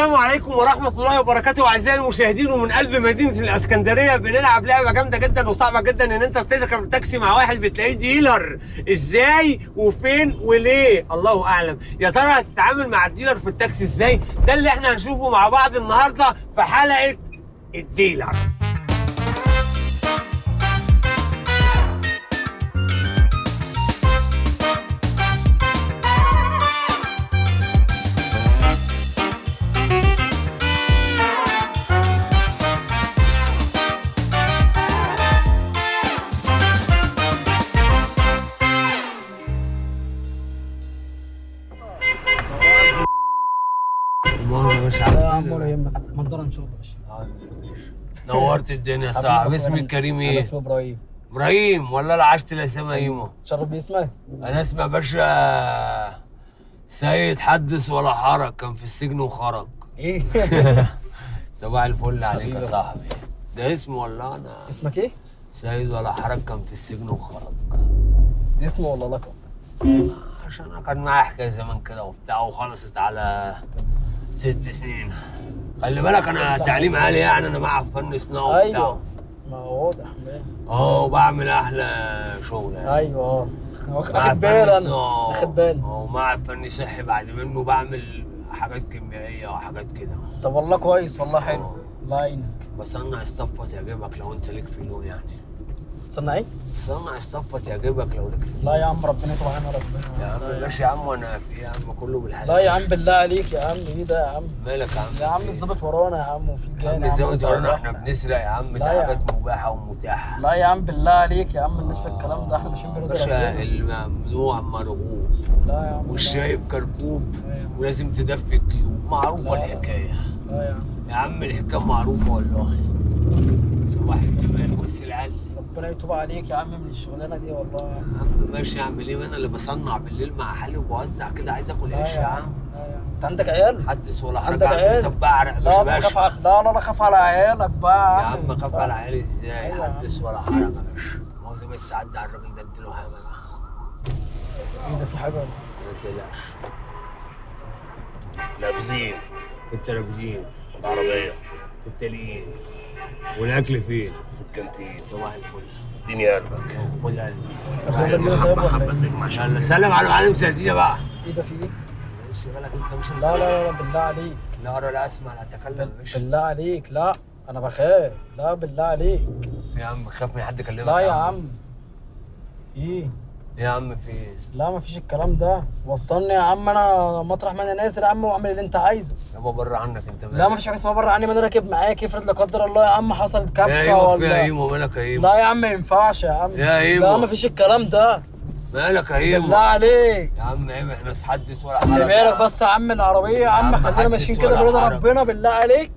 السلام عليكم ورحمة الله وبركاته أعزائي المشاهدين، ومن قلب مدينة الإسكندرية بنلعب لعبة جامدة جدا وصعبة جدا، إن أنت بتركب تاكسي مع واحد بتلاقيه dealer. إزاي وفين وليه؟ الله أعلم. يا ترى هتتعامل مع ال dealer في التاكسي إزاي؟ ده اللي إحنا هنشوفه مع بعض النهاردة في حلقة ال dealer. لا يا عم ولا يهمك، نضاره ان شاء الله يا باشا. نورت الدنيا يا صاحبي. اسمك الكريم انا ايه؟ اسمي ابراهيم. ابراهيم ولا لا عشت الاسامي ايمو. تشرف باسمك. انا اسمي يا باشا سيد حدث ولا حرج، كان في السجن وخرج. ايه؟ صباح الفل عليك يا صاحبي. ده اسمه ولا انا؟ اسمك ايه؟ سيد ولا حرج كان في السجن وخرج. ده اسمه ولا لقب؟ عشان انا كان معايا حكاية زمان كده وبتاع، وخلصت على 6 سنين. خلي بالك انا تعليم عالي، يعني انا مع فن صناعة وبتاع. ايوه ما هو واضح باين. اه وبعمل احلى شغل يعني. ايوه اه مع واخد فن بالي انا، صناعة. واخد بالي. ومع فن صحي بعد منه، بعمل حاجات كيميائية وحاجات كده. طب والله كويس، والله حلو. آه. الله يعينك. بصنع الصفة تعجبك لو انت ليك في اللون يعني. تصنع ايه؟ صنع الصفة تعجبك لو ليك في اللون. لا يا عم ربنا يتوب علينا ربنا. يا عم ماشي يا عم، وانا في ايه يا عم، كله بالحلال. لا يا عم بالله عليك يا عم، ايه ده يا عم؟ مالك يا عم؟ يا عم الظابط ورانا يا عم، وفي يا الجان عم يا عم. الظابط ورانا؟ احنا بنسرق يا عم؟ لا ده يا حاجات مباحة ومتاحة. لا يا عم بالله عليك يا عم، مالناش في الكلام ده، احنا ماشيين برضا باشا ربنا. الممنوع مرغوب. لا يا عم. والشاي بكركوب. لا يا عم. ولازم تدفي الجيوب، معروفة لا. الحكاية. لا يا عم. يا عم الحكاية معروفة والله. صباح الجمال بص العل. ربنا يتوب عليك يا عم من الشغلانة دي والله يا عم. يا عم ماشي، اعمل ايه؟ ما انا اللي بصنع بالليل مع حالي وبوزع كده، عايز اكل لا عيش يا عم. لا يا عم. انت عندك عيال؟ حدث ولا حرج. عندك عيال؟ طب بعرق لا يا طب باشا. خاف لا لا لا خاف على عيالك بقى يا عم خاف على عيالي ازاي؟ أيوة يا عم. حدث ولا حرج يا باشا. مؤاخذة بس عدى على الراجل ده اديله حاجة بقى. ايه ده، في حاجة ولا؟ ما تقلقش. لابسين في التلفزيون. العربية. في التليين. والاكل فين؟ في الكانتين. صباح الفل. اديني قلبك. خد قلبي. طب يلا بينا طيب حبة ولا حبة ايه؟ تجمع يلا شغل. سلم على المعلم سردينة بقى. ايه ده، في ايه؟ ماشي بالك انت مش لا لا لا لا بالله عليك. لا ارى لا اسمع لا اتكلم يا باشا. بالله عليك، لا انا بخاف، لا بالله عليك. يا عم بخاف من حد يكلمك. لا يا عم. ايه؟ يا عم في ايه؟ لا مفيش الكلام ده، وصلني يا عم انا مطرح ما انا نازل يا عم، واعمل اللي انت عايزه. يابا بره عنك انت مالك. لا مفيش حاجة اسمها بره عني، ما انا راكب معاك، افرض لا قدر الله يا عم حصل يا كبسة ايمو في إيه يا ولا. ايمو؟ مالك يا ايمو؟ لا يا عم ما ينفعش يا عم. يا ايمو. لا مفيش الكلام ده. مالك يا ايمو؟ بالله عليك. يا عم عيب، احنا حدث ولا حرج. خلي بالك بس يا عم العربية يا عم، عم خلينا حدث ماشيين كده ولا برضا حرج. ربنا بالله عليك.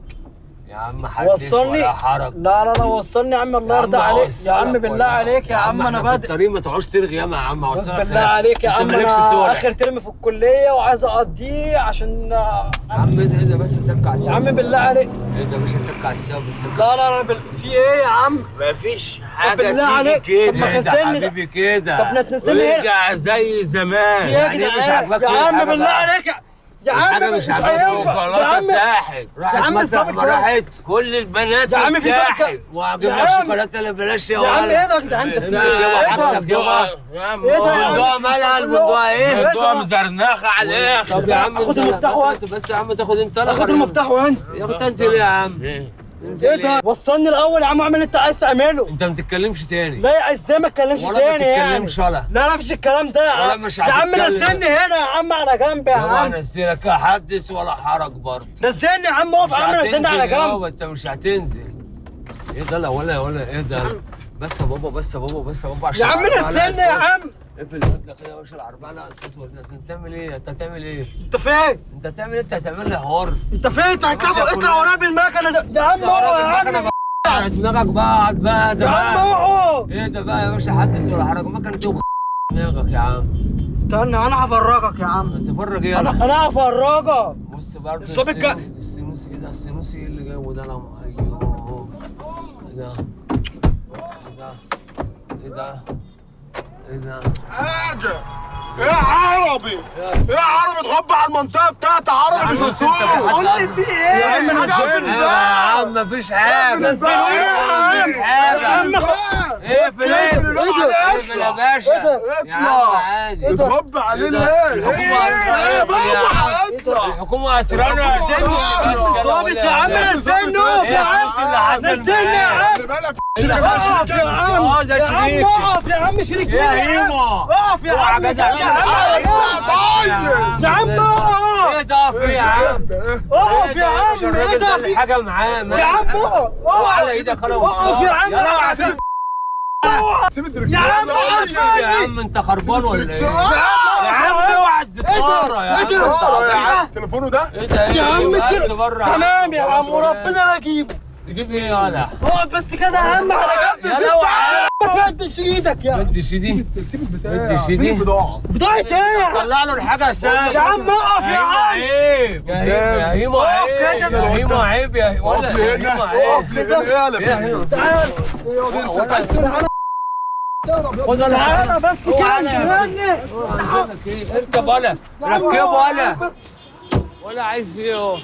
يا عم حدث وصلني. ولا حرج. لا لا لا وصلني يا عم، الله يا يرضى عم عليك يا عم، أوصلك بالله ولا- عليك يا عم انا احنا في بادئ. الطريق ما تقعدش ترغي ياما يا عم. بس أوصلك بالله سلام. عليك يا انت عم مالكش انا صورة. اخر ترم في الكلية وعايز اقضيه عشان. يا عم ايه ده بس تك على يا عم السقف. بالله عليك. ايه ده مش تك على السقف؟ لا لا لا في ايه يا عم؟ مفيش حاجة بالله تيجي عليك. كده. طب ما ايه ده تنزلني ده. حبيبي كده؟ طب ما تنزلني هنا. وارجع زي زمان. في ايه يا يعني إيه مش جدعان؟ عاجباك يا ليه عم الحاجة بالله بقى؟ عليك يا عم الحاجة مش مش عاجباك. هينفع يا شوكولاتة عم. ساحب. راحت يا عم مطرح الظابط ما ده. راحت. كل البنات يا عم في ارتاحت. سكة. وهجيب يا لك عم. شوكولاتة اللي بلاش يا يا عم ولد. ايه ده يا جدعان؟ ده في امسك يابا ايه ده؟ حاجتك يابا. يا عم ايه ده يا عم؟ البندقه مالها؟ البندقه ايه؟ الموضوع مزرنخة على الاخر. طب يا عم خد انت- المفتاح وانت. بس يا عم تاخد انت. خد المفتاح وانزل. يا اخي تنزل يا عم. انزل ايه ده؟ ليه؟ وصلني الاول يا عم، واعمل اللي انت عايز تعمله. انت ما تتكلمش تاني. لا يا ازاي ما اتكلمش ولا ما تاني يعني؟ تتكلمش ولا. لا لا مفيش الكلام ده يا ولا عم. مش يا عم هتتكلم. نزلني هنا يا عم على جنب يا يابا عم. هنزلك حدث ولا حرج برضه. نزلني يا عم، اقف يا عم، نزلني على هتنزل يابا، جنب. انت مش هتنزل. ايه ده؟ لا ولا ولا ايه ده؟ بس يا بابا، بس يا بابا، بس يا بابا عشان يا عم العربية عليها نزلني يا الصوت. عم. اقفل البدلة كده يا باشا، العربية عليها الصوت والناس. انت بتعمل ايه؟ انت هتعمل ايه؟ انت فين؟ انت هتعمل ايه؟ انت هتعمل لي حوار. انت فين؟ انت هتطلع ماشي يا اطلع ورايا بالمكنه ده يا عم. اوعى يا عم. على دماغك بقى، اقعد بقى ده يا عم بقى. اوعى. ايه ده بقى يا باشا؟ حدث ولا حرج، مكنه ايه دماغك يا عم؟ استنى انا هفرجك يا عم. تفرج ايه انا يلا؟ انا هفرجك. بص برضه الظابط السينوسي ايه ده؟ السينوسي ايه اللي جايبه ده؟ انا ايوه ايه ده؟ ايه ده؟ ايه ده؟ ايه ده؟ حاجة. ايه عربي؟ ايه عربي؟ تخبى على المنطقة بتاعت عربي مش السوق. قول لي في ايه؟ يا عم نزلنا يا عم، مفيش حاجة. نزلونا يا عم. مفيش حاجة. اقفل اقفل اقفل يا باشا. يا عم عادي. اتخبى علينا ايه؟ الحكومة ايه بابا اطلع. الحكومة اسرانا. ظابط يا عم، نزلنا يا عم، نزلنا يا عم. خلي بالك. اقف يا عم. اه ده يا عم شريك. اقف يا عم، شريك يا مين يا عم؟ هيما. اقف يا عم. يا جدع. يا عم طيب يا عم اقف. ايه ده في يا عم؟ اقف يا عم. ايه ده في؟ حاجة معاه. يا عم اقف. على ايدك. انا اقف يا عم. يا سيب الدركسيون. يا عم يا عم انت خربان ولا ايه؟ يا عم اوعى الطاره يا عم. يا عم تليفونه ده. ايه ده؟ يا عم بره. تمام يا عم، وربنا لا اجيبه. تجيب ايه يالا؟ اقف بس كده يا عم على جنب. يا اوعى. ما تمدش ايدك يا عم. مدش ايدي. سيب البتاع. مدش ايدي. البضاعة. بضاعة ايه يا عم؟ طلع له الحاجة يا سام. يا عم اقف يا عم. عيب يا هيما، يا هيما عيب يا هيما، عيب يا هيما. اقف لي هنا، اقف لي هنا. يا تعال. خد يلا. تعالى بس كده انت. اركب ولا ركبه ولا ولا عايز ايه؟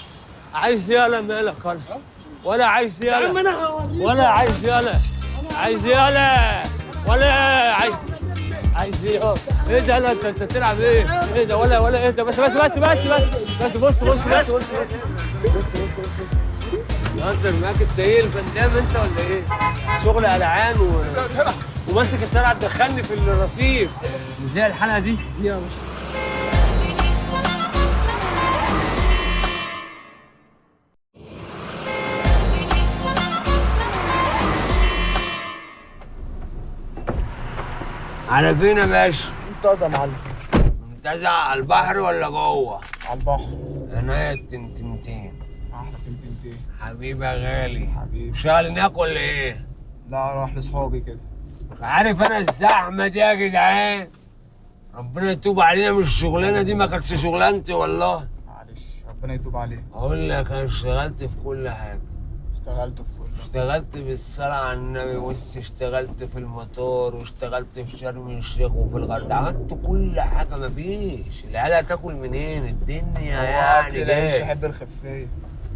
عايز ايه يالا؟ مالك ولا ولا عايز ايه يا عم يالا؟ انا هوريك. ولا عايز يالا؟ عايز يالا ولا عايز عايز ايه؟ ايه ده؟ لا انت بتلعب ايه؟ ايه ده؟ ولا ولا ايه ده؟ بس بس بس بس بس بس. بص بص بص بص بهزر معاك. انت ايه الفندام انت ولا ايه؟ شغل قلعان وماسك السرعة تدخلني في الرصيف. ازاي الحلقة دي؟ يا باشا. على فين يا باشا؟ منتزه يا معلم. منتزه على البحر ولا جوه؟ على البحر. عناية التنتنتين. احلى تنتنتين. حبيبي يا غالي. حبيبي. شغال هناك ولا ايه؟ لا راح لاصحابي كده. عارف انا الزحمة دي يا جدعان، ربنا يتوب علينا من الشغلانة دي، ما كانتش شغلانتي والله. معلش ربنا يتوب عليك. اقول لك انا اشتغلت في كل حاجة. اشتغلت في كل. اشتغلت بالصلاة على النبي. بص اشتغلت في المطار، واشتغلت في شرم الشيخ، وفي الغردقه، عملت كل حاجة. مفيش العيال هتاكل منين؟ الدنيا يعني اكل العيش جاز. يحب الخفية.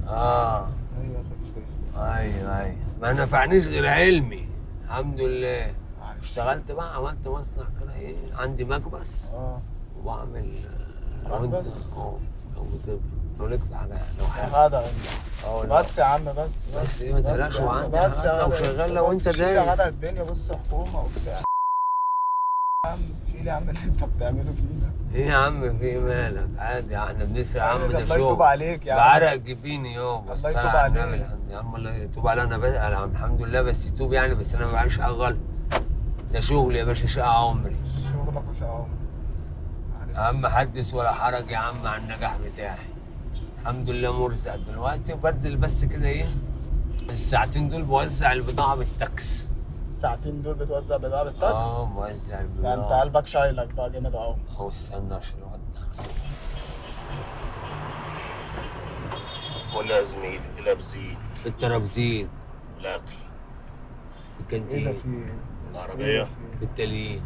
اه ايوه الخفية. ايوه ايوه، ما نفعنيش غير علمي الحمد لله. اشتغلت بقى، عملت مصنع كده ايه، عندي مكبس. وبعمل لو انت مكبس؟ اه لو بتبقى لو ليك في حاجة، لو حاجة. غدا. بس يا عم بس. بس ايه؟ ما تقلقش، وعندي بس يا حاجات لو غدا. شغال لو انت بس شيل يا دايس. غدا الدنيا، بص حكومة وبتاع. يا عم شيل يا عم اللي انت بتعمله فينا. ايه يا عم في ايه مالك؟ عادي احنا بنسرق يا عم، ده الله يتوب شغل. عليك يا عم. بعرق جبيني يابا. الله يتوب الصلاة على النبي. عليك. الحمد يا عم الله يتوب عليا. انا بس انا الحمد لله، بس يتوب يعني، بس انا ما بعملش حاجة غلط. ده شغل يا باشا، شقه عمري. شغلك وشقة عمرك. يا عم حدث ولا حرج يا عم على النجاح بتاعي. الحمد لله مرزق دلوقتي، وبنزل بس كده ايه الساعتين دول بوزع البضاعة بالتاكس. الساعتين دول بتوزع بضاعة بالتاكس؟ اه بوزع ده انت البضاعة. قلبك شايلك بقى جامد اهو. هو استنى عشان الواد ده. فل يا زميلي. الابزين. الترابزين. الاكل. الكانتين. ايه ده في ايه؟ العربية. التليين.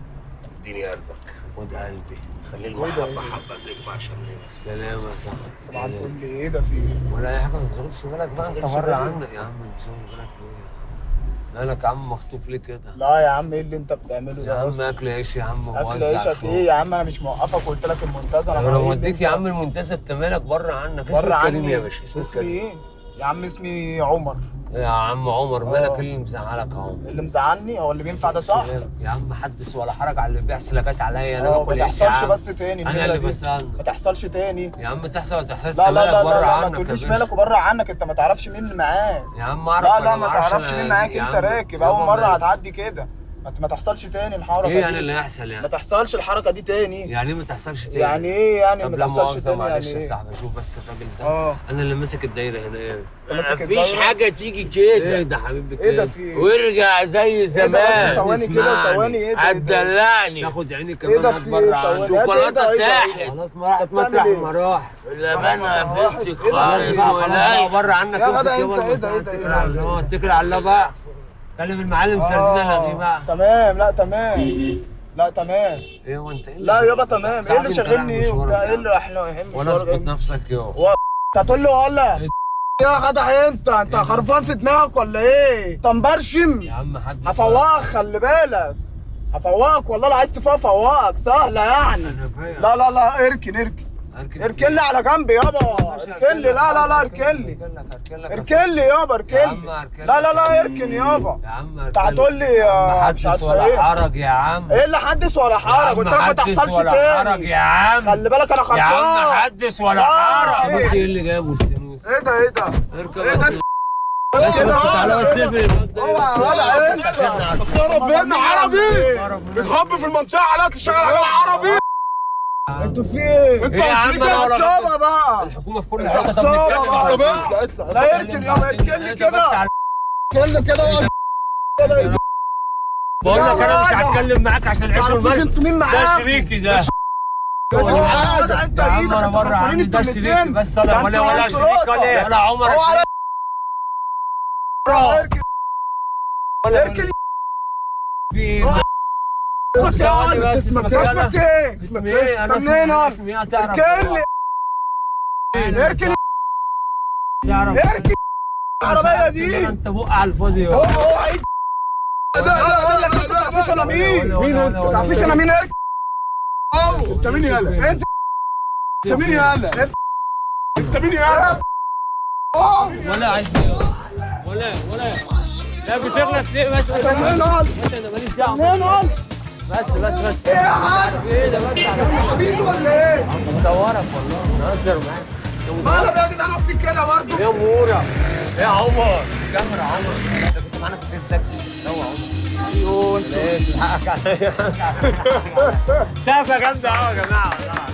اديني قلبك. خد قلبي. خلي المحبة حبه تجمع شملنا. سلام يا صاحبي. صباح الفل. ايه ده في ايه؟ ولا اي حاجة، ما تشغلش بالك بقى، انت بره عنك يا عم. انت شغل بالك ليه؟ مالك يا عم مخطوف ليه كده؟ لا يا عم ايه اللي انت بتعمله يا ده عم اصلا؟ اكل عيش يا عم. اكل ووزع عيشك شغل. ايه يا عم؟ انا مش موقفك وقلت لك المنتزه. انا ايه اللي موديك يا انت- عم المنتزه، انت مالك بره عنك. اسمك بره كريم عني يا باشا. اسمك اسمي كريم. ايه؟ يا عم اسمي عمر. يا عم عمر مالك؟ اه. ايه اللي مزعلك يا عمر؟ اللي مزعلني هو اللي بينفع ده صح؟ يا عم حدث ولا حرج على اللي بيحصل. جت عليا انا اه، باكل ما عيش يا تحصلش عم. بس تاني انا النمرة اللي دي. بسألك. ما تحصلش تاني. يا عم تحصل ولا تحصلش؟ لا انت لا مالك لا لا, بره لا ما عنك يا تقوليش باشا. مالك وبره عنك، انت ما تعرفش مين اللي معاك. يا عم اعرف. لا أنا لا ما أعرفش تعرفش أنا مين معاك، يا انت عم. راكب يابا اول مرة مالك. هتعدي كده. ما تحصلش تاني الحركة ايه يعني دي. اللي هيحصل ما يعني؟ تحصلش الحركة دي تاني. يعني ايه ما تحصلش تاني؟ يعني ايه يعني طب ما لا تحصلش مؤاخذة تاني معلش يعني يا ايه؟ صاحبي، شوف بس الراجل ده. اه انا اللي ماسك الدايرة هنا ايه؟ انت ماسك مفيش الدايرة؟ حاجة تيجي ايه كده. ده حبيبي؟ ايه ده في ايه؟ وارجع زي ايه ده بس زمان. ثواني كده، اسمعني. ثواني. ايه ده ايه ده؟ هتدلعني. تاخد عيني ايه كمان ده هات في بره ايه؟ عنك. ثواني. ايه ده شوكولاتة ايه ده ايه ده؟ ساحت. خلاص ما راحت بتعمل مطرح ايه؟ ما راح. اللبانه فيستك ايه ده؟ خالص خلاص بقى، خلاص ولا بقى بره عنك. يا غدا امسك انت، يابا ايه ده، ايه ده، اتكل ايه على ده؟ الله، اتكل على الله بقى. كلم المعلم سردين لغي بقى. تمام. لا تمام. لا تمام. ايه هو انت ايه؟ لا يابا تمام. ايه اللي شاغلني ايه وبتاع؟ ايه اللي احنا يهم؟ ولا اظبط نفسك يا انت هتقول له ولا يا جدع؟ انت خرفان في دماغك ولا ايه؟ انت مبرشم يا عم. حد هفوقك، خلي بالك هفوقك والله. لو عايز تفوق فوقك سهلة يعني. لا لا لا اركن اركن اركن لي على جنب يابا، اركن لي. لا لا لا اركن لي، اركن لي يابا، اركن لي. لا لا لا اركن يابا. يا عم انت هتقول لي حدث ولا حرج يا عم. ايه اللي حدث ولا حرج؟ قلت لك ما تحصلش تاني يا عم. خلي بالك انا خرفان يا عم. حدث ولا حرج. ايه اللي جابه السنوس؟ ايه ده ايه ده ايه ده؟ بس تعالى بس اقفل. اوعى ولا انت تهرب مني عربي، بتخبي في المنطقة عليك تشتغل عليها عربي. انتوا في ايه؟ انت مش ليك عصابة بقى. الحكومة في كل حتة. طب عصابة طب اطلع اطلع. لا اركن يابا، اركن لي كده، اركن لي كده. بقول لك انا مش هتكلم معاك عشان العيش والملح. انتوا مين معاك؟ ده شريكي ده. انت ايدك انتوا خرفانين انتوا الاثنين. بس انا ولا شريك ولا عمر. اركن اركن. في ايه؟ اسمك اسمك ايه؟ اسمي ايه؟ انا منين؟ اسمي ايه؟ اركن لي اركن اركن العربية دي. انت بق على الفاضي. هو هو ايه ده؟ لا لا لا ما تعرفيش انا مين. مين انت؟ ما تعرفيش انا مين. اركن. انت مين يالا؟ انت انت مين يالا؟ انت مين يالا؟ ولا عايز ولا ولا لا بتغلط ليه بس؟ انا ماليش دعوه. بس بس بس. ايه يا حاج؟ ايه ده بس؟ عبيط ولا ايه؟ مصورك والله، بنهزر معاك. مالك يا جدعان في كده برضه؟ يا مورا يا عمر، كاميرا عمر، انت كنت معانا في كيس تاكسي. هو عمر. ايوه انت حقك عليا. سقفه جامدة قوي يا جماعة والله.